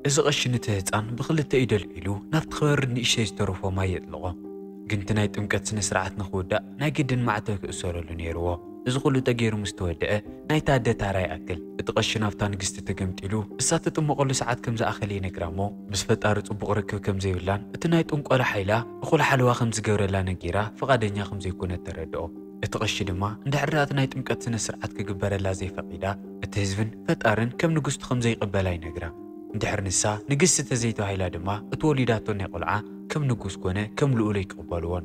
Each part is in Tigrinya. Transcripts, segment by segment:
እዚ ቐሺ ነቲ ህጻን ብኽልተ ኢዱ ኣልዒሉ ናብቲ ክበርድ ንእሽተይ ዝተረፎ ማይ የጥልቖ። ግን እቲ ናይ ጥምቀት ስነ ስርዓት ንኽውዳእ ናይ ግድን ማዕተብ ክእሰረሉ ነይርዎ። እዚ ኩሉ ተገይሩ ምስ ተወደአ ናይታ ኣደ ታራ ይኣክል። እቲ ቐሺ ናብታ ንግስቲ ተገምጢሉ እሳ ትጥመቐሉ ሰዓት ከም ዝኣኸለ ይነግራ እሞ ምስ ፈጣሪ ጽቡቕ ርክብ ከም ዘይብላን እቲ ናይ ጥንቆላ ሓይላ እኹል ሓለዋ ከም ዝገብረላ ነጊራ ፍቓደኛ ከም ዘይኮነት ተረድኦ። እቲ ቐሺ ድማ እንድሕር ደኣ እቲ ናይ ጥምቀት ስነ ስርዓት ክግበረላ ዘይፈቒዳ እቲ ህዝብን ፈጣርን ከም ንግስቱ ከም ዘይቕበላ ይነግራ። እንድሕር ንሳ ንግስቲ ተዘይተባሂላ ድማ እቲ ወሊዳቶ ናይ ቆልዓ ከም ንጉስ ኮነ ከም ልኡለይ ክቕበልዎን።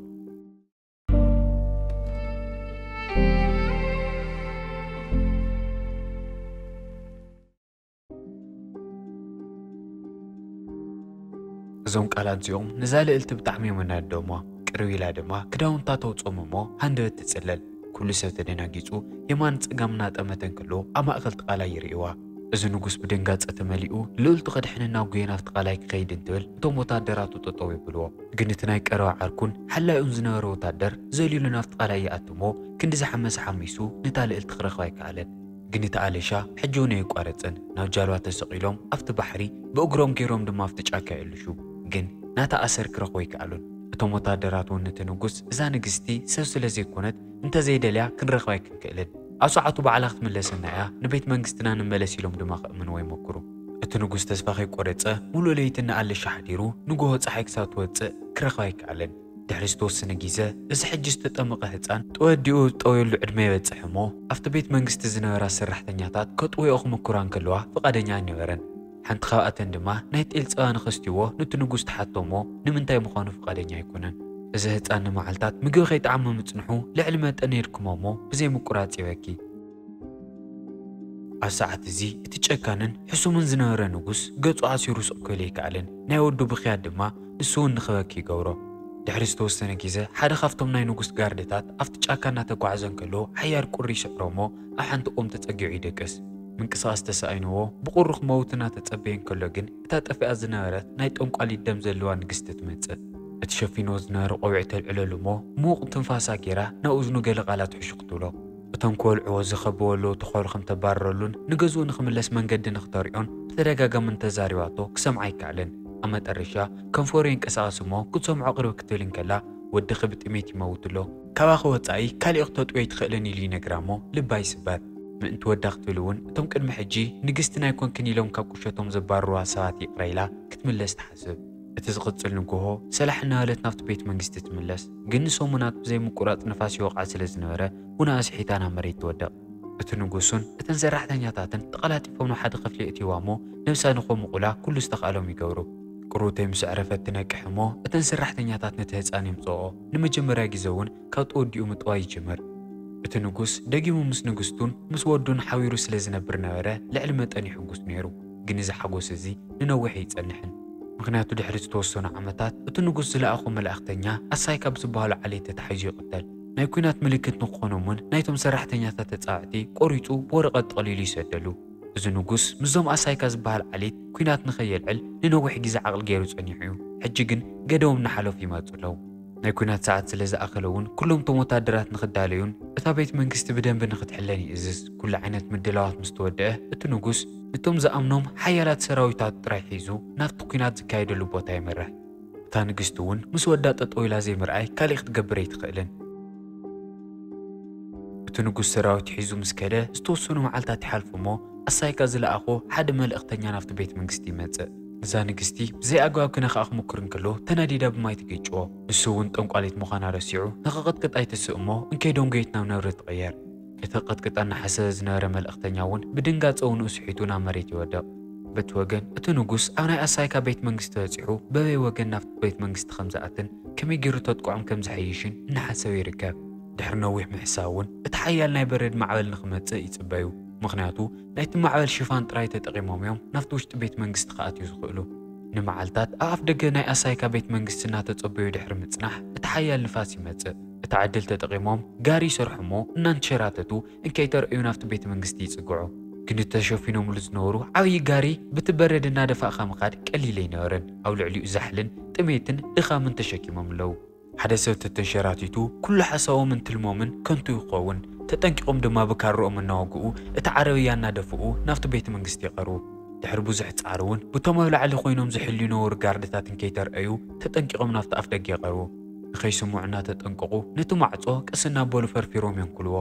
እዞም ቃላት እዚኦም ነዛ ልእልቲ ብጣዕሚ እዮም ኣናድዶምዋ። ቅርብ ኢላ ድማ ክዳውንታ ተውፅኦም እሞ ሃንደበት ትፅለል። ኩሉ ሰብ ተደናጊፁ የማን ፀጋም እናጠመተ እንከሎ ኣብ ማእኸል እቲ ቃላይ ይርእዋ። እዚ ንጉስ ብድንጋፀ ተመሊኡ ልእልቱ ከድሕንን ናብ ጉየን ኣብቲ ቃላይ ክኸይድ እንትብል እቶም ወታደራቱ ጠጠው የብልዎ። ግን እቲ ናይ ቀረባ ዓርኩን ሓላዩን ዝነበረ ወታደር ዘሊሉ ናብቲ ቃላይ ይኣትሞ ክንዲ ዝሓመሰ ሓሚሱ ነታ ልእልቲ ክረኽባ ኣይከኣለን። ግን እቲ ኣለሻ ሕጂ እውን ኣየቋረጸን። ናብ ጃልባ ተሰቒሎም ኣብቲ ባሕሪ ብእግሮም ገይሮም ድማ ኣብቲ ጫካ የእልሹ። ግን ናታ ኣሰር ክረኽቦ ኣይከኣሉን። እቶም ወታደራት እውን ነቲ ንጉስ እዛ ንግስቲ ሰብ ስለ ዘይኮነት እንተዘይደልያ ክንረኽባ ኣይክንክእልን። ኣብ ሰዓቱ ባዕላ ክትምለሰና እያ፣ ንቤት መንግስትና ንመለስ ኢሎም ድማ ከእምንዎ ይመክሩ። እቲ ንጉስ ተስፋ ከይቆረጸ ሙሉእ ለይቲ እናኣለሻ ሓዲሩ ንጎሆ ጸሓይ ክሳብ ትወጽእ ክረኽባ ኣይከኣለን። ድሕሪ ዝተወሰነ ግዜ እዚ ሕጂ ዝተጠመቐ ህጻን ጠወዲኡ ዝጠውየሉ ዕድመ ይበጽሕ እሞ ኣብቲ ቤት መንግስቲ ዝነበራ ሰራሕተኛታት ከጥውያኦ ክምኩራ እንከለዋ ፍቓደኛ ኣይነበረን። ሓንቲ ካብኣተን ድማ ናይ ጤል ጸባ ንኸስትይዎ ነቲ ንጉስ ትሓቶ እሞ ንምንታይ ምዃኑ ፍቓደኛ ኣይኮነን። እዚ ህጻን ንመዓልታት ምግቢ ከይጠዓመ ምጽንሑ ልዕሊ መጠን የድክሞ እሞ ብዘይ ምቁራጽ ይበኪ። ኣብ ሰዓት እዚ እቲ ጨካንን ሕሱምን ዝነበረ ንጉስ ገጹ ኣሲሩ ስቕ ክብል ኣይከኣልን። ናይ ወዱ ብኽያት ድማ ንሱ እውን ንኽበኪ ይገብሮ። ድሕሪ ዝተወሰነ ግዜ ሓደ ካብቶም ናይ ንጉስ ጋርድታት ኣብቲ ጫካ እናተጓዕዘ እንከሎ ሓያል ቁሪ ይስዕሮ እሞ ኣብ ሓንቲ ኦም ተጸጊዑ ይደቅስ። ምንቅስቓስ ተሳኢንዎ ብቑሩ ክመውት እናተጸበየ እንከሎ ግን እታ ጠፊኣ ዝነበረት ናይ ጠንቋሊት ደም ዘለዋ ንግስቲ ትመጽእ። እቲ ሸፊንዎ ዝነበረ ቆቢዕ ተልዕለሉ እሞ ምዉቕ ትንፋሳ ገይራ ናብ እዝኑ ገለ ቃላት ሕሹኽ ትብሎ። እቶም ክበልዕዎ ዝኸብዎ ኣለዉ ተኾሉ ከም ተባረረሉን ንገዝኡ ንኽምለስ መንገዲ ንኽተርእዮን ብተደጋጋሚ እንተዛሪባቶ ክሰምዓ ኣይከኣለን። ኣብ መጠረሻ ከንፈሩ የንቀሳቕስ እሞ ክትሰምዖ ቅርብ ክትብል እንከላ ወድኺ ብጥሜት ይመውት ኣሎ፣ ካባኺ ወጻኢ ካሊእ ክተጥውዮ ኣይትኽእልን ኢሉ ይነግራ እሞ ልባ ይስበር። ምእንቲ ወዳ ክትብል እውን እቶም ቅድሚ ሕጂ ንግስቲ ናይ ኮንክን ኢሎም ካብ ቁሸቶም ዘባረሩዋ ሰባት ይቕረ ኢላ ክትምለስ ትሓስብ። እቲ ዝቕጽል ንግሆ ሰላሕ እናበለት ናብቲ ቤት መንግስቲ ትምለስ። ግን ንሰሙናት ብዘይ ምቁራጽ ንፋስ ይወቕዓ ስለ ዝነበረ ውንኣ ስሒታ ናብ መሬት ትወድቕ። እቲ ንጉሱን እተን ሰራሕተኛታትን ተቐላጢፎም ናብ ሓደ ክፍሊ የእትይዋ እሞ ነብሳ ንኸምቑላ ኩሉ ዝተኻእሎም ይገብሩ። ቅሩተይ ምስ ኣዕረፈት ትነቅሕ እሞ እተን ሰራሕተኛታት ነቲ ህጻን የምጽኦ። ንመጀመርያ ግዜ እውን ካብ ተወዲኡ ምጥዋይ ይጅምር። እቲ ንጉስ ደጊሙ ምስ ንግስቱን ምስ ወዱን ሓቢሩ ስለ ዝነብር ነበረ ልዕሊ መጠን ይሕጉስ ነይሩ። ግን እዚ ሓጎስ እዚ ንነዊሕ ኣይጸንሕን። ምኽንያቱ ድሕሪ ዝተወሰኑ ዓመታት እቲ ንጉስ ዝለኣኾ መላእኽተኛ ኣሳይካ ብዝበሃሉ ዓሌት ተታሒዙ ይቕተል። ናይ ኲናት ምልክት ንክኾኖም እውን ናይቶም ሰራሕተኛታት ተጻዋዕቲ ቆሪጹ ብወረቐት ጠቕሊሉ ይሰደሉ። እዚ ንጉስ ምስዞም ኣሳይካ ዝበሃል ዓሌት ኲናት ንኸየልዕል ንነዊሕ ግዜ ዓቕሊ ገይሩ ጸኒሑ እዩ። ሕጂ ግን ገደቦም እናሓለፉ ይመጹ ኣለዉ። ናይ ኲናት ሰዓት ስለ ዝኣኸለ እውን ኩሎም እቶም ወታደራት ንኽዳለዩን እታ ቤት መንግስቲ ብደንቢ ንኽትሕለን ይእዝዝ። ኩሉ ዓይነት ምድላዋት ምስ ተወደአ እቲ ንጉስ እቶም ዝኣምኖም ሓያላት ሰራዊታት ጥራይ ሒዙ ናብቲ ኲናት ዝካየደሉ ቦታ የምርሕ። እታ ንግስቲ እውን ምስ ወዳ ጠጠው ኢላ ዘይምርኣይ ካሊእ ክትገብር ኣይትኽእልን። እቲ ንጉስ ሰራዊት ሒዙ ምስ ከደ ዝተወሰኑ መዓልታት ይሓልፉ እሞ ኣሳይካ ዝለኣኾ ሓደ መልእኽተኛ ናብቲ ቤት መንግስቲ ይመጽእ። እዛ ንግስቲ ብዘይ ኣግባብ ክነኽኣ ክሙክር እንከሎ ተናዲዳ ብማይ ትግጭዎ። ንሱ እውን ጠንቋሊት ምዃና ረሲዑ ንኽቕጥቅጣ ይትስእ እሞ እንከይ ደንጎየት ናብ ነብሪ ትቕየር። እቲ ክቕጥቅጣ እናሓሰበ ዝነበረ መልእኽተኛ እውን ብድንጋጸ ውንኡ ስሒቱ ናብ መሬት ይወድቕ። በቲ ወገን እቲ ንጉስ ኣብ ናይ ኣሳይካ ቤት መንግስቲ በጺሑ በበይ ወገን ናብቲ ቤት መንግስቲ ከም ዝኣትን ከመይ ገይሩ ተጥቅዖም ከም ዝሕይሽን እናሓሰበ ይርከብ። ድሕሪ ነዊሕ ምሕሳብ እውን እቲ ሓያል ናይ በረድ ማዕበል ንኽመጽእ ይጽበዩ። ምኽንያቱ ናይቲ ማዕበል ሽፋን ጥራይ ተጠቒሞም እዮም ናብቲ ውሽጢ ቤት መንግስቲ ክኣትዩ ዝኽእሉ። ንመዓልታት ኣብ ኣፍ ደገ ናይ ኣሳይካ ቤት መንግስቲ እናተጸበዩ ድሕሪ ምጽናሕ እቲ ሓያል ንፋስ ይመጽእ። እቲ ዕድል ተጠቒሞም ጋሪ ይሰርሑ እሞ እናንተሸራተቱ እንከይተረእዩ ናብቲ ቤት መንግስቲ ይጽግዑ። ግን እቲ ተሸፊኖምሉ ዝነበሩ ዓብዪ ጋሪ ብቲ በረድ እናደፋእኻ ምኻድ ቀሊል ኣይነበረን። ኣብ ልዕሊኡ ዛሕልን ጥሜትን ድኻምን ተሸኪሞም ኣለዉ። ሓደ ሰብ ተተንሸራቲቱ ኩሉ ሓሳቦምን ትልሞምን ከንቱ ይኸውን። ተጠንቂቖም ድማ ብካርኦም እናወግኡ እቲ ዓረብያ እናደፍኡ ናብቲ ቤት መንግስቲ ይቐርቡ። ድሕሪ ብዙሕ ጻዕሪ እውን ብቶም ኣብ ላዕሊ ኮይኖም ዝሕልዩ ነበሩ ጋርድታት እንከይተርኣዩ ተጠንቂቖም ናብቲ ኣፍ ደገ ይቐርቡ። ንኸይስምዑ እናተጠንቀቑ ነቲ ማዕጾ ቀስ እናበሉ ፈርፊሮም የንክልዎ።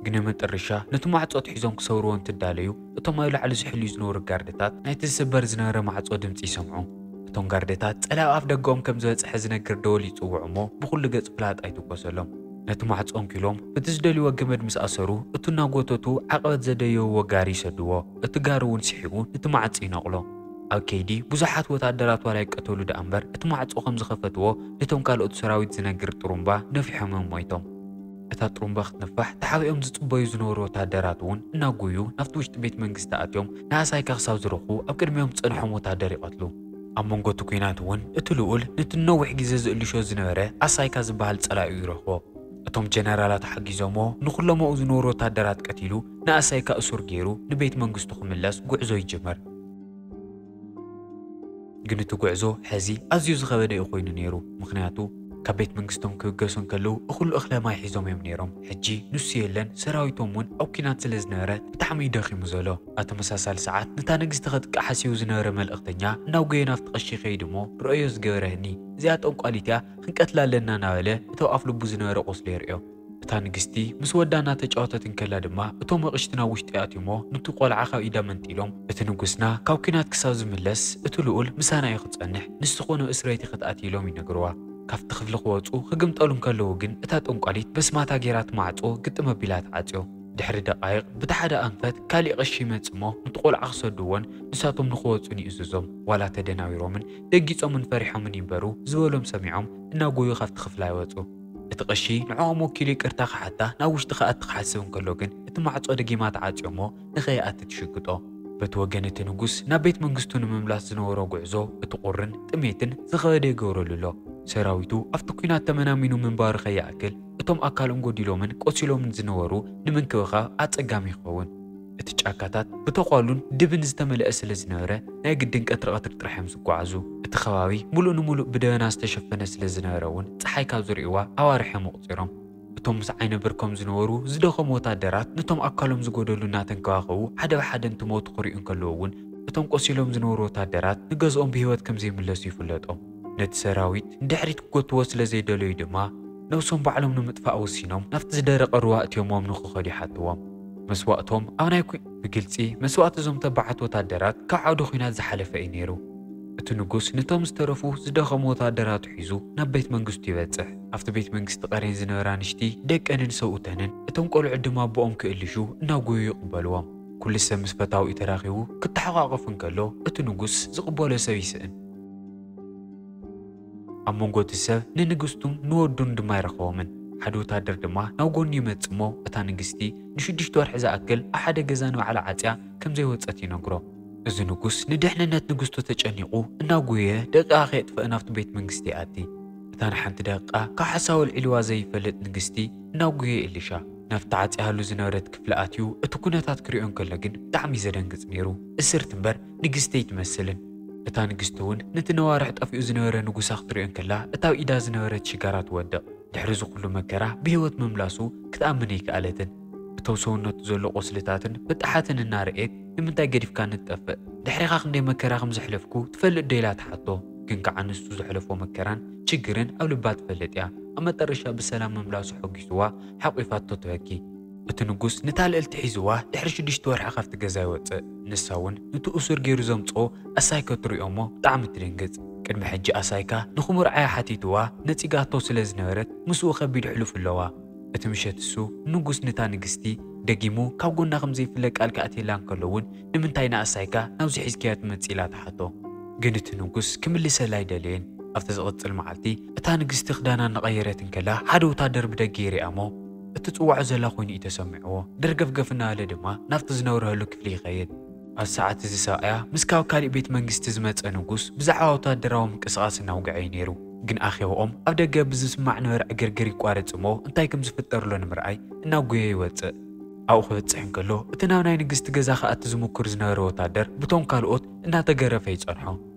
ግን መጠረሻ ነቲ ማዕጾ ኣትሒዞም ክሰብርዎ እንትዳለዩ እቶም ኣብ ላዕሊ ዝሕልዩ ዝነበሩ ጋርድታት ናይቲ ዝስበር ዝነበረ ማዕጾ ድምጺ ይሰምዑ። እቶም ጋርድታት ጸላኢ ኣብ ደገኦም ከም ዝበጽሐ ዝነግር ደወል ይጽውዑ እሞ ብኹሉ ገጽ ፍላጣ ይትኮሰሎም። ነቲ ማዕጾ ኣንኪሎም በቲ ዝደልይዎ ገመድ ምስ ኣሰሩ እቱ እናጎተቱ ዓቐበት ዘደየብዎ ጋሪ ይሰድዎ። እቲ ጋሪ እውን ስሒቡ ነቲ ማዕጾ ይነቕሎ። ኣብ ከይዲ ብዙሓት ወታደራት ዋላ ይቀተሉ ደኣ እምበር እቲ ማዕጾ ከም ዝኸፈትዎ ነቶም ካልኦት ሰራዊት ዝነግር ጥሩምባ ነፊሖም እዮም ሞይቶም። እታ ጥሩምባ ክትነፋሕ ተሓቢኦም ዝጽበዩ ዝነበሩ ወታደራት እውን እናጎዩ ናብቲ ውሽጢ ቤት መንግስቲ ኣትዮም ንኣሳይካ ክሳብ ዝረኽቡ ኣብ ቅድሚኦም ዝጸንሖም ወታደር ይቐትሉ። ኣብ መንጎ እቲ ኲናት እውን እቲ ልኡል ነቲ ነዊሕ ግዜ ዝእልሾ ዝነበረ ኣሳይካ ዝበሃል ጸላኢኡ ይረኽቦ። እቶም ጀነራላት ሓጊዞሞ ንኹሎም ኣብኡ ዝነበሩ ወታደራት ቀቲሉ ንኣሳይካ እሱር ገይሩ ንቤት መንግስቱ ክምለስ ጉዕዞ ይጅምር። ግን እቲ ጉዕዞ ሕዚ ኣዝዩ ዝኸበደ እዩ ኮይኑ ነይሩ። ምኽንያቱ ካብ ቤት መንግስቶም ክብገሱ እንከለዉ እኹሉ እኽለ ማይ ሒዞም እዮም ነይሮም። ሕጂ ንሱ የለን፣ ሰራዊቶም እውን ኣብ ኲናት ስለ ዝነበረ ብጣዕሚ እዩ ደኺሙ ዘሎ። ኣብ ተመሳሳሊ ሰዓት ነታ ንግስቲ ከጥቅዕ ሓሲቡ ዝነበረ መልእኽተኛ እናጎየ ናብቲ ቀሺ ይኸይድ እሞ ርኣዮ ዝገበረኒ እዚኣ ጠንቋሊት እያ፣ ክንቀትላ ኣለና እናበለ እቲ ኣብ ኣፍ ልቡ ዝነበረ ቁስሊ የርእዮ። እታ ንግስቲ ምስ ወዳ እናተጫወተት እንከላ ድማ እቶም ኣቕሽቲ ናብ ውሽጢ ኣትዩሞ ንቲ ቆልዓ ካብ ኢዳ መንጢሎም፣ እቲ ንጉስና ካብ ኲናት ክሳብ ዝምለስ እቲ ልኡል ምሳና እዩ ክጸንሕ፣ ንስኾ ናብ እስረይቲ ክትኣትይሎም ይነግርዋ። ካብቲ ክፍሊ ክወጹ ክግምጠሉ እንከለዉ ግን እታ ጠንቋሊት በስማታ ጌራ እቲ ማዕጾ ግጥም ኣቢላ ትዓጽዮ። ድሕሪ ደቓይቕ ብቲ ሓደ ኣንፈት ካሊእ ቀሺ ይመጽሞ ንቲ ቆልዓ ክሰድዎን ንሳቶም ንኽወጹን ይእዝዞም። ዋላ ተደናዊሮምን ደጊጾምን ፈሪሖምን ይንበሩ ዝበሎም ሰሚዖም እናጎዩ ካብቲ ክፍላ ይወጹ። እቲ ቀሺ ንዕኦም ወኪሉ ይቅርታ ክሓታ ናብ ውሽጢ ክኣቲ ክሓስብ እንከሎ ግን እቲ ማዕጾ ደጊማ ተዓጽዮሞ ንኸይኣቲ ትሽግጦ። በቲ ወገን እቲ ንጉስ ናብ ቤት መንግስቱ ንምምላስ ዝነበሮ ጉዕዞ እቲ ቁርን ጥሜትን ዝኸበደ ይገብረሉ ኣሎ። ሰራዊቱ ኣብቲ ኲናት ተመናሚኑ ምንባሩ ከይኣክል እቶም ኣካሎም ጎዲሎምን ቆሲሎምን ዝነበሩ ንምንክብኻብ ኣጸጋሚ ይኸውን። እቲ ጫካታት ብተዃሉን ድብን ዝተመልአ ስለ ዝነበረ ናይ ግድን ቀትሪ ቀትሪ ጥራሕ እዮም ዝጓዓዙ። እቲ ከባቢ ሙሉእ ንሙሉእ ብደበና ዝተሸፈነ ስለ ዝነበረ እውን ጸሓይ ካብ ዝርእይዋ ኣዋርሕ እዮም ኣቑጺሮም። እቶም ምስ ዓይነ ብርኮም ዝነበሩ ዝደኸሙ ወታደራት ነቶም ኣካሎም ዝጎደሉ እናተንከባኸቡ ሓደ ብሓደ እንትሞቱ ክርእዩ እንከለዉ እውን እቶም ቆሲሎም ዝነበሩ ወታደራት ንገዝኦም ብህይወት ከም ዘይምለሱ ይፍለጦም። ነቲ ሰራዊት ንድሕሪት ክጎትዎ ስለ ዘይደለዩ ድማ ነብሶም ባዕሎም ንምጥፋእ ወሲኖም ናብቲ ዝደረቐ ሩባ እትዮሞም ንኽኸዱ ይሓትዎም። መስዋእቶም ኣብ ናይ ኩ- ብግልጺ መስዋእቲ እዞም ተባዓት ወታደራት ካብ ዓውዲ ኲናት ዝሓለፈ እዩ ነይሩ። እቲ ንጉስ ነቶም ዝተረፉ ዝደኸሙ ወታደራቱ ሒዙ ናብ ቤት መንግስቱ ይበጽሕ። ኣብቲ ቤት መንግስቲ ቀርየን ዝነበራ ንሽቲ ደቀንን ሰብኡተንን እቶም ቆልዑ ድማ ኣቦኦም ክእልሹ እናጎዩ ይቕበልዎም። ኩሉ ሰብ ምስ ፈታዊኡ ተራኺቡ ክተሓቋቐፍ እንከሎ እቲ ንጉስ ዝቕበሎ ሰብ ይስእን። ኣብ መንጎ እቲ ሰብ ንንግስቱን ንወዱን ድማ ይረኸቦምን። ሓደ ወታደር ድማ ናብ ጎኑ ይመጽእ እሞ እታ ንግስቲ ንሽዱሽተ ወርሒ ዝኣክል ኣብ ሓደ ገዛ ንባዕላ ዓጽያ ከም ዘይወጸት ይነግሮ። እዚ ንጉስ ንድሕንነት ንግስቱ ተጨኒቑ እናጎየ ደቂቓ ከየጥፍአ ናብቲ ቤት መንግስቲ ይኣቲ። እታ ንሓንቲ ደቂቓ ካብ ሓሳቡ ኣልዒልዋ ዘይፈልጥ ንግስቲ እናጎየ ይእልሻ። ናብቲ ዓጽያሉ ዝነበረት ክፍሊ ኣትዩ እቲ ኩነታት ክርእዮ እንከሎ ግን ብጣዕሚ ዘደንግጽ ነይሩ። እስርቲ እምበር ንግስቲ ኣይትመስልን። እታ ንግስቲ እውን ነቲ ነዋርሕ ጠፊኡ ዝነበረ ንጉሳ ክትርእዮ እንከላ እታ ኣብ ኢዳ ዝነበረት ሽጋራ ትወድቕ። ድሕሪ እዚ ኩሉ መከራ ብህይወት ምምላሱ ክትኣምን ኣይከኣለትን። እቶም ሰውነቱ ዘሎ ቁስልታትን ብጥሓትን እናረኣየት ንምንታይ ገዲፍካኒ ትጠፍእ? ድሕሪኻ ክንደይ መከራ ከም ዘሕለፍኩ ትፈልጥ ዶ ኢላ ትሓቶ። ግን ከዓ ንሱ ዘሕለፎ መከራን ችግርን ኣብ ልባ ትፈልጥ እያ። ኣብ መጠረሻ ብሰላም ምምላሱ ሓጒስዋ ሓቂፋቶ ትበኪ። እቲ ንጉስ ነታ ልእልቲ ሒዝዋ ድሕሪ ሽዱሽተ ወርሒ ካብቲ ገዛ ይወፅእ። ንሳ እውን ነቲ እሱር ገይሩ ዘምፅኦ ኣሳይካ ትሪኦ እሞ ብጣዕሚ ትድንግፅ። ቅድሚ ሕጂ ኣሳይካ ንኽምርዓያ ሓቲትዋ ነፂጋቶ ስለ ዝነበረት ምስኡ ከቢድ ሕሉፍ ኣለዋ። እቲ ምሸት እሱ ንጉስ ነታ ንግስቲ ደጊሙ ካብ ጎና ከም ዘይፍለ ቃል ክኣትየላ እንከሎ እውን ንምንታይ ንኣሳይካ ናብዚ ሒዝካያ ትመፅእ ኢላ ትሓቶ። ግን እቲ ንጉስ ክምልሰላ ኣይደለየን። ኣብቲ ዝቕጽል መዓልቲ እታ ንግስቲ ክዳና እናቐየረት እንከላ ሓደ ወታደር ብደገ ይሪኣ እሞ እቲ ጽዋዖ ዘላ ኮይኑ እዩ ተሰሚዕዎ። ደርገፍገፍ እናበለ ድማ ናብቲ ዝነብረሉ ክፍሊ ይኸይድ። ኣብ ሰዓት እዚ ሰብኣያ ምስ ካብ ካሊእ ቤት መንግስቲ ዝመጸ ንጉስ ብዛዕባ ወታደራዊ ምንቅስቓስ እናውግዐ እዩ ነይሩ። ግን ኣኼባኦም ኣብ ደገ ብዝስማዕ ነበረ ዕግርግር ይቋረጽ እሞ እንታይ ከም ዝፍጠር ኣሎ ንምርኣይ እናጎየ ይወጽእ። ኣብኡ ክበጽሕ እንከሎ እቲ ናብ ናይ ንግስቲ ገዛ ክኣቲ ዝምኩር ዝነበረ ወታደር ብቶም ካልኦት እናተገረፈ ይጸንሖ።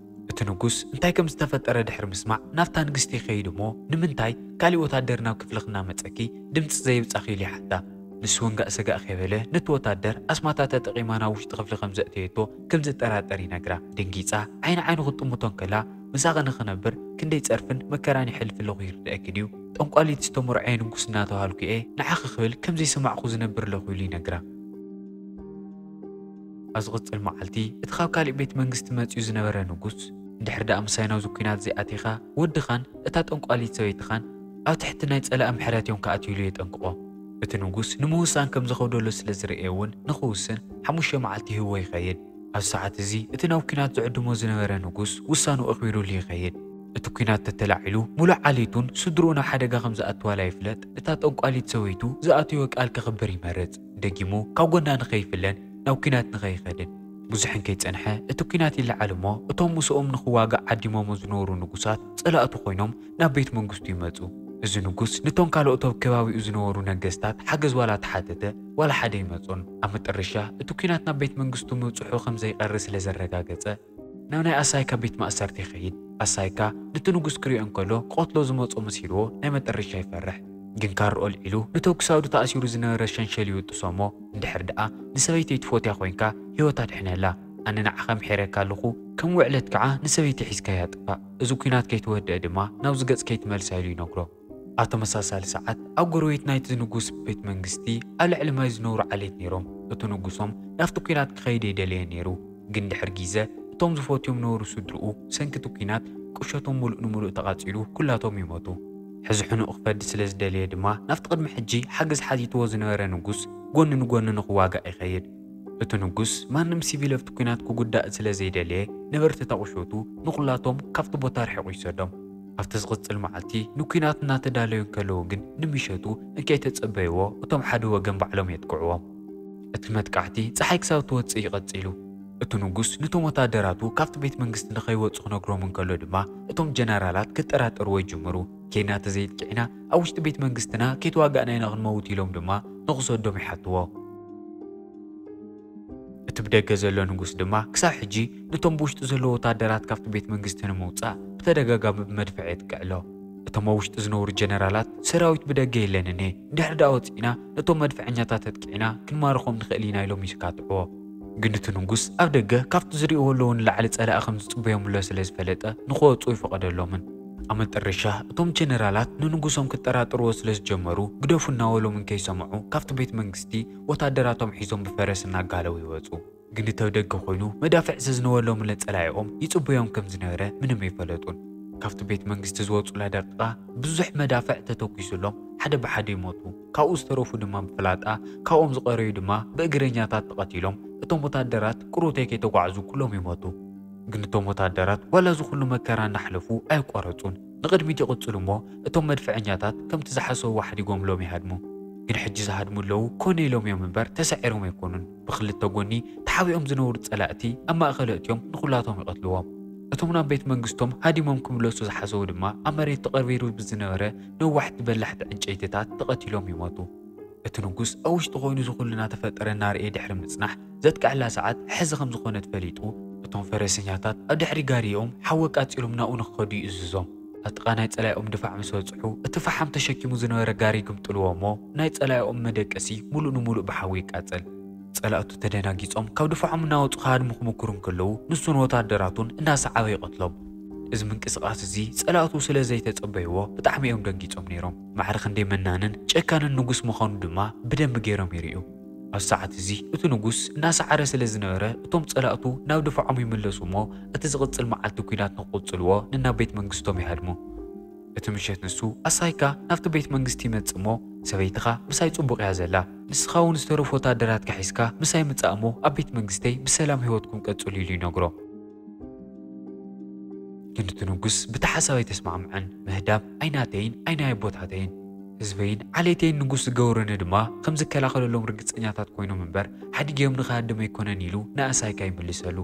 እቲ ንጉስ እንታይ ከም ዝተፈጠረ ድሕሪ ምስማዕ ናብታ ንግስቲ ይኸይድ እሞ ንምንታይ ካሊእ ወታደር ናብ ክፍልኺ እናመጸኪ ድምጺ ዘየብጻኺ ኢሉ ይሓታ። ንሱ ወንጋእ ሰጋእ ከይበለ፣ ነቲ ወታደር ኣስማታ ተጠቒማ ናብ ውሽጢ ክፍሊ ከም ዘእተየቶ ከም ዝጠራጠር ይነግራ። ደንጊጻ ዓይኒ ዓይኑ ክትጥምቶ እንከላ፣ ምሳኺ ንኽነብር ክንደይ ጸርፍን መከራን ይሕልፍ ኣለኹ ይርድኣኪ ድዩ? ጠንቋሊት ዝተመርዐየ ንጉስ እናተባሃልኩ እየ ንዓኺ ክብል ከም ዘይሰማዕኩ ዝነብር ኣለኹ ኢሉ ይነግራ። ኣብ ዝቕጽል መዓልቲ፣ እቲ ካብ ካሊእ ቤት መንግስቲ መጺኡ ዝነበረ ንጉስ፣ "እንድሕር ደኣ ምሳይ ናብዚ ኲናት ዘይኣቲኻ፣ ወድኻን እታ ጠንቋሊት ሰበይትኻን ኣብ ትሕቲ ናይ ጸላኢ ምሕረት እዮም ክኣትዩ" ኢሉ የጠንቅቖ። እቲ ንጉስ ንምውሳን ከም ዘኸብደሎ ስለ ዝረእየ እውን፣ ንኽውስን ሓሙሽተ መዓልቲ ይህቦ ይኸይድ። ኣብ ሰዓት እዚ፣ እቲ ናብ ኲናት ዝዕድሞ ዝነበረ ንጉስ ውሳኑ ኣኽቢሩሉ ይኸይድ። እቲ ኲናት ተተላዒሉ፣ ሙሉእ ዓሌቱን ስድርኡ ናብ ሓደጋ ከም ዝኣትዋላ ይፍለጥ። እታ ጠንቋሊት ሰበይቱ ዝኣተዮ ቃል ከኽብር ይመርጽ። ደጊሙ ካብ ጎና ንኸይፍለን ናብ ኲናት ንኸይኸድን። ብዙሕ እንከይጸንሐ፣ እቲ ኲናት ይለዓል እሞ፣ እቶም ምስኦም ንኽዋጋእ ዓዲሞሞ ዝነበሩ ንጉሳት ጸላእቱ ኮይኖም ናብ ቤት መንግስቱ ይመጹ። እዚ ንጉስ ንቶም ካልኦት ኣብ ከባቢኡ ዝነበሩ ነገስታት ሓገዝ ዋላ ተሓተተ፣ ዋላ ሓደ ይመጾን። ኣብ መጠረሻ፣ እቲ ኲናት ናብ ቤት መንግስቱ ምብጽሑ ከም ዘይቀሪ ስለ ዘረጋገጸ፣ ናብ ናይ ኣሳይካ ቤት ማእሰርቲ ይኸይድ። ኣሳይካ ነቲ ንጉስ ክሪኦ እንከሎ፣ ክቐትሎ ዝመጾ መሲልዎ ናይ መጠረሻ ይፈርሕ። ግን ካርኦ ኣልዒሉ፣ ነቶ ክሳዱ ተኣሲሩ ዝነበረ ሸንሸል ይውጥሶ እሞ፣ "እንድሕር ደኣ ንሰበይተይ ትፎትያ ኮይንካ፣ ህይወታ ድሕነላ። ኣነ ንዓኻ ምሒረካ ኣለኹ፣ ከም ውዕለት ከዓ ንሰበይተይ ሒዝካያ ጥፋእ። እዚ ኲናት ከይተወድአ ድማ ናብዚ ገጽ ከይትመልሳ" ኢሉ ይነግሮ። ኣብ ተመሳሳሊ ሰዓት፣ ኣብ ጎረቤት ናይቲ ንጉስ ቤት መንግስቲ ኣብ ልዕሊ ማይ ዝነብሩ ዓሌት ነይሮም። እቲ ንጉሶም ናብቲ ኲናት ክኸይድ ኣይደለየን ነይሩ። ግን ድሕሪ ግዜ፣ እቶም ዝፈትዮም ነበሩ ስድርኡ፣ ብሰንኪ እቲ ኲናት ቁሸቶም ምሉእ ንምሉእ ተቓጺሉ፣ ኩላቶም ይሞቱ። ሕዚ ሕኑኡ ክፈዲ ስለ ዝደለየ ድማ፣ ናብቲ ቅድሚ ሕጂ ሓገዝ ሓቲትዎ ዝነበረ ንጉስ ጎኒ ንጎኒ ንኽዋጋእ ይኸይድ። እቲ ንጉስ፣ ማንም ሲቪል ኣብቲ ኲናት ክጉዳእ ስለ ዘይደለየ፣ ነበርቲ እታ ቁሸቱ ንኹላቶም ካብቲ ቦታ ርሒቑ ይሰዶም። ኣብቲ ዝቕጽል መዓልቲ ንኲናት እናተዳለዩ እንከለዉ ግን፣ ንምሸቱ እንከይተጸበይዎ፣ እቶም ሓደ ወገን ባዕሎም የጥቅዕዎም። እቲ መጥቃዕቲ ጸሓይ ክሳብ ትወጽእ እዩ ቀጺሉ። እቲ ንጉስ ነቶም ወታደራቱ ካብቲ ቤት መንግስቲ ንኸይወጹ ክነግሮም እንከሎ ድማ፣ እቶም ጀነራላት ክጠራጠርዎ ይጅምሩ። "ኬድና ተዘይጥቂዕና፣ ኣብ ውሽጢ ቤት መንግስትና ከይተዋጋእና ኢና ክንመውት" ኢሎም ድማ ንኽሰዶም ይሓትዎ። እቲ ብደገ ዘሎ ንጉስ ድማ፣ ክሳብ ሕጂ ነቶም ብውሽጢ ዘለዉ ወታደራት ካብቲ ቤት መንግስቲ ንምውጻእ ብተደጋጋሚ ብመድፍዕ የጥቅዕ ኣሎ። እቶም ኣብ ውሽጢ ዝነብሩ ጀነራላት፣ "ሰራዊት ብደገ የለንን እየ፣ ድሕሪ ደኣ ወጺእና ነቶም መድፍዐኛታት ኣጥቂዕና ክንማርኾም ንኽእል ኢና" ኢሎም ይስካትዕዎ። ግን እቲ ንጉስ ኣብ ደገ ካብቲ ዝርእይዎ ኣለዉ ንላዕሊ ጸላኢ ከም ዝጽበዮም ኣሎ ስለ ዝፈለጠ፣ ንኽወጹ ኣይፈቐደሎምን። ኣብ መጠረሻ፣ እቶም ጀነራላት ንንጉሶም ክጠራጠርዎ ስለ ዝጀመሩ፣ ግደፉ እናበሎም እንከይሰምዑ፣ ካብቲ ቤት መንግስቲ ወታደራቶም ሒዞም ብፈረስ እናጋለቡ ይወጹ። ግን እቲ ኣብ ደገ ኮይኑ መዳፍዕ ዘዝንበሎም ለጸላኢኦም ይጽበዮም ከም ዝነበረ ምንም ኣይፈለጡን። ካብቲ ቤት መንግስቲ ዝወጹላ ደቂቓ ብዙሕ መዳፍዕ ተተኲሱሎም ሓደ ብሓደ ይሞቱ። ካብኡ ዝተረፉ ድማ ብፍላጣ፣ ካብኦም ዝቐረዩ ድማ ብእግረኛታት ተቐቲሎም። እቶም ወታደራት ቅሩተይ ከይተጓዕዙ ኩሎም ይሞቱ። ግን እቶም ወታደራት ዋላ እዚ ኩሉ መከራ እናሕለፉ ኣይቋረጹን። ንቕድሚት ይቕጽሉ እሞ እቶም መድፍዐኛታት ከምቲ ዝሓሰብዎ ሓዲጎምሎም ይሃድሙ። ግን ሕጂ ዝሃድሙ ኣለዉ ኮነ ኢሎም እዮም እምበር ተሳዒሮም ኣይኮኑን። ብኽልተ ጎኒ ተሓቢኦም ዝነብሩ ጸላእቲ ኣብ ማእከል ኣእትዮም ንኹላቶም ይቐትልዎም። እቶም ናብ ቤት መንግስቶም ሃዲሞም ክምለሱ ዝሓሰቡ ድማ ኣብ መሬት ተቐርቢሩ ብዝነበረ ነዋሕቲ በላሕቲ ዕንጨይትታት ተቐቲሎም ይሞቱ። እቲ ንጉስ ኣብ ውሽጢ ኮይኑ እዚ ኩሉ እናተፈጠረ እናርኤ ድሕሪ ምጽናሕ ዘጥቅዐላ ሰዓት ሕዚ ከም ዝኾነት ፈሊጡ እቶም ፈረሰኛታት ኣብ ድሕሪ ጋሪኦም ሓዊ ኣቃጺሎም ናብኡ ንክኸዱ ይእዝዞም። ኣብ ጥቓ ናይ ጸላኢኦም ድፋዕ ምስ በጽሑ፣ እቲ ፈሓም ተሸኪሙ ዝነበረ ጋሪ ይግምጥልዎ እሞ፣ ናይ ጸላኢኦም መደቀሲ ምሉእ ንምሉእ ብሓዊ ይቃጸል። ጸላእቱ ተደናጊጾም ካብ ድፋዖም እናወጹ ክሃድሙ ክምክሩ እንከለዉ፣ ንሱን ወታደራቱን እናሰዓበ ይቐትሎም። እዚ ምንቅስቓስ እዚ ጸላእቱ ስለ ዘይተጸበይዎ፣ ብጣዕሚ እዮም ደንጊጾም ነይሮም። ማዕረ ክንደይ መናንን ጨካንን ንጉስ ምዃኑ ድማ ብደንቢ ገይሮም ይርእዩ። ኣብ ሰዓት እዚ እቲ ንጉስ እናሰዓረ ስለ ዝነበረ፣ እቶም ጸላእቱ ናብ ድፋዖም ይምለሱ እሞ፣ እቲ ዝቕጽል መዓልቲ ኲናት ንኽቕጽልዎ ንናብ ቤት መንግስቶም ይሃድሙ። እቲ ምሸት ንሱ ኣሳይካ ናብቲ ቤት መንግስቲ ይመጽእ እሞ፣ "ሰበይትኻ ምሳይ ጽቡቕ እያ ዘላ፣ ንስኻ እውን ዝተረፉ ወታደራትካ ሒዝካ ምሳይ ምጻእ እሞ፣ ኣብ ቤት መንግስተይ ብሰላም ህይወትኩም ቀጽሉ" ኢሉ ይነግሮ። ግን እቲ ንጉስ ብቲ ሓሳብ ኣይተስማዕምዐን። ምህዳም ኣይናተይን ኣይናይ ኣቦታተይን፣ ህዝበይን ዓሌተይን ንጉስ ዝገብሩኒ ድማ ከም ዝከላኸለሎም ርግጸኛታት ኮይኖም እምበር፣ ሓዲገዮም ንኽሃድም ኣይኮነን ኢሉ ንኣሳይካ ይምልሰሉ።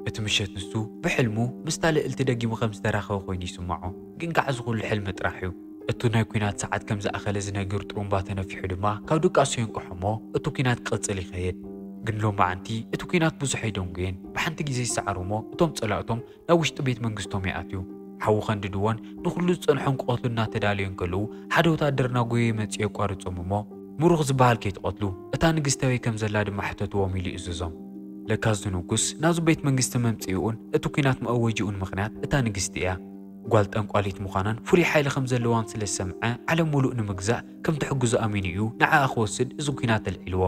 እቲ ምሸት ንሱ ብሕልሙ ምስታ ልዕልቲ ደጊሙ ከም ዝተራኸበ ኮይኑ ይስምዖ። ግን ከዓ እዚ ኩሉ ሕልሚ ጥራሕ እዩ። እቱ ናይ ኲናት ሰዓት ከም ዝኣኸለ ዝነግር ጥሩምባ ተነፊሑ ድማ ካብ ድቃሱ የንቅሖ እሞ፣ እቲ ኲናት ክቕጽል ይኸይድ። ግን ሎማዓንቲ እቲ ኲናት ብዙሕ ኣይደንጉየን። ብሓንቲ ግዜ ይሰዓሩ እሞ፣ እቶም ጸላእቶም ናብ ውሽጢ ቤት መንግስቶም ይኣትዩ። ሓዊ ከንድድዎን ንኹሉ ዝጸንሖም ክቐትሉ እናተዳለዩ እንከለዉ፣ ሓደ ወታደር እናጎየ መጺኡ የቋርጾም እሞ፣ ምሩኽ ዝበሃል ከይትቐትሉ፣ እታ ንግስቲ ኣበይ ከም ዘላ ድማ ሕተትዎም ኢሉ ይእዝዞም። ለካ እዚ ንጉስ ናዙ ቤት መንግስቲ መምጽኢኡን እቲ ኲናት መእወጂኡን ምኽንያት እታ ንግስቲ እያ። ጓል ጠንቋሊት ምዃናን ፍሉይ ሓይሊ ከም ዘለዋን ስለ ዝሰምዐ፣ ዓለም ሙሉእ ንምግዛእ ከም ትሕግዞ ኣሚኑ እዩ ንዓኣ ክወስድ እዚ ኲናት ኣልዒልዎ።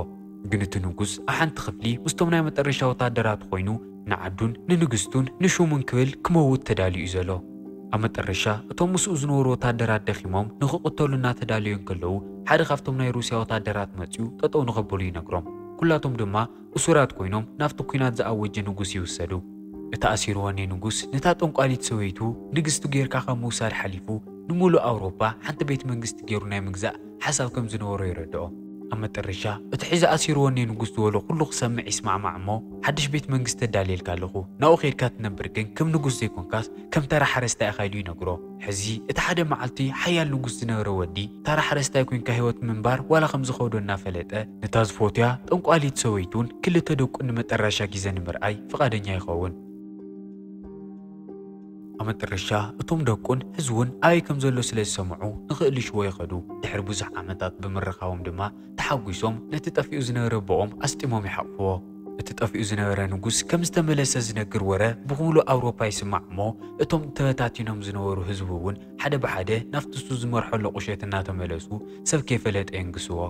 ግን እቲ ንጉስ ኣብ ሓንቲ ክፍሊ ምስቶም ናይ መጠረሻ ወታደራት ኮይኑ ንዓዱን ንንግስቱን ንሹሙን ክብል ክመውት ተዳልዩ እዩ ዘሎ። ኣብ መጠረሻ እቶም ምስኡ ዝነበሩ ወታደራት ደኺሞም ንኽቕተሉ እናተዳለዩ እንከለዉ፣ ሓደ ካብቶም ናይ ሩስያ ወታደራት መጺኡ ጠጠው ንኸብሉ ይነግሮም። ኩላቶም ድማ እሱራት ኮይኖም ናብቲ ኲናት ዝኣወጀ ንጉስ ይውሰዱ። እቲ ኣሲሩ ወኔ ንጉስ ነታ ጠንቋሊት ሰበይቱ ንግስቱ ጌርካ ካብ ምውሳድ ሓሊፉ፣ ንምሉእ ኣውሮፓ ሓንቲ ቤት መንግስቲ ገይሩ ናይ ምግዛእ ሓሳብ ከም ዝነበሮ ይረድኦ። ኣብ መጠረሻ እቲ ሒዙ ኣሲሩ ወኔ ንጉስ ዝበሎ ኩሉ ክሰምዕ ይስማዕማዕ እሞ፣ ሓድሽ ቤት መንግስቲ ኣዳልየልካ ኣለኹ፣ ናብኡ ከይድካ ትነብር፣ ግን ከም ንጉስ ዘይኮንካስ ከም ተራ ሓረስታይ ኢኻ ኢሉ ይነግሮ። ሕዚ እቲ ሓደ መዓልቲ ሓያል ንጉስ ዝነበረ ወዲ፣ ተራ ሓረስታይ ኮይንካ ህይወት ምንባር ዋላ ከም ዝኸብዶ እናፈለጠ፣ ነታ ዝፈትያ ጠንቋሊት ሰበይቱን ክልተ ደቁን ንመጠረሻ ግዜ ንምርኣይ ፍቓደኛ ይኸውን። ኣብ መጠረሻ እቶም ደቁን ህዝቡን ኣበይ ከም ዘሎ ስለ ዝሰምዑ ንኽእልሽዎ ይኸዱ። ድሕሪ ብዙሕ ዓመታት ብምርኻቦም ድማ ተሓጒሶም ነቲ ጠፊኡ ዝነበረ ኣቦኦም ኣስጢሞም ይሓቕፍዎ። እቲ ጠፊኡ ዝነበረ ንጉስ ከም ዝተመለሰ ዝነግር ወረ ብምሉእ ኣውሮፓ ይስማዕ እሞ፣ እቶም ተበታቲኖም ዝነበሩ ህዝቡ እውን ሓደ ብሓደ ናብቲ እሱ ዝመርሖ ኣሎ ቁሸት እናተመለሱ ሰብ ከይፈለጠ የንግስዎ።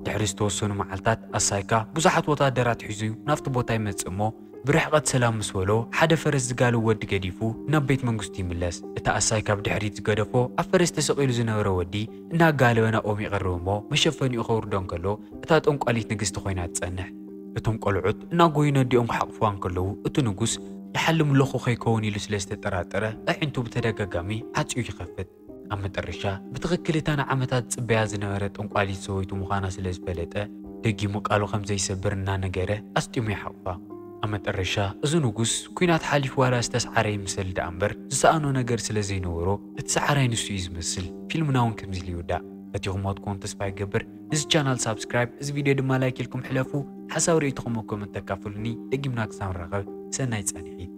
ድሕሪ ዝተወሰኑ መዓልታት ኣሳይካ ብዙሓት ወታደራት ሒዙ ናብቲ ቦታ ይመጽእ እሞ፣ ብርሕቐት ሰላም ምስ በሎ ሓደ ፈረስ ዝጋልብ ወዲ ገዲፉ ናብ ቤት መንግስቱ ይምለስ። እቲ ኣሳይካ ብድሕሪት ዝገደፎ ኣብ ፈረስ ተሰቒሉ ዝነበረ ወዲ እናጋለበ ናብኦም ይቐርብ እሞ፣ መሸፈኒኡ ከውርዶ እንከሎ እታ ጠንቋሊት ንግስቲ ኮይና ትጸንሕ። እቶም ቆልዑት እናጎዩ ነዲኦም ክሓቕፍዋ እንከለዉ፣ እቲ ንጉስ ይሓልም ኣለኹ ከይከውን ኢሉ ስለ ዝተጠራጠረ፣ ኣዒንቱ ብተደጋጋሚ ዓጽዩ ይኸፍት። ኣብ መጠረሻ ብትኽክል እታ ንዓመታት ዝጽበያ ዝነበረ ጠንቋሊት ሰበይቱ ምዃና ስለ ዝፈለጠ፣ ደጊሙ ቃሉ ከም ዘይሰብር እናነገረ ኣስጢሙ ይሓቕፋ። ኣብ መጠረሻ እዚ ንጉስ ኲናት ሓሊፉ ዋላ ዝተስዓረ ይምሰል ደኣ እምበር፣ ዝሰኣኖ ነገር ስለ ዘይነበሮ፣ እቲ ሰዓራይ ንሱ እዩ ዝመስል። ፊልምና እውን ከምዚ ኢሉ ይውዳእ። ፈቲኹምዎ ትኾኑ ተስፋ ይገብር። ነዚ ቻናል ሳብስክራይብ፣ እዚ ቪድዮ ድማ ላይክ ኢልኩም ሕለፉ። ሓሳብ ርእይቶኹም ኣብ ኮመንት ተካፍሉኒ። ደጊምና ክሳብ ንራኸብ፣ ሰናይ ጻንሒት።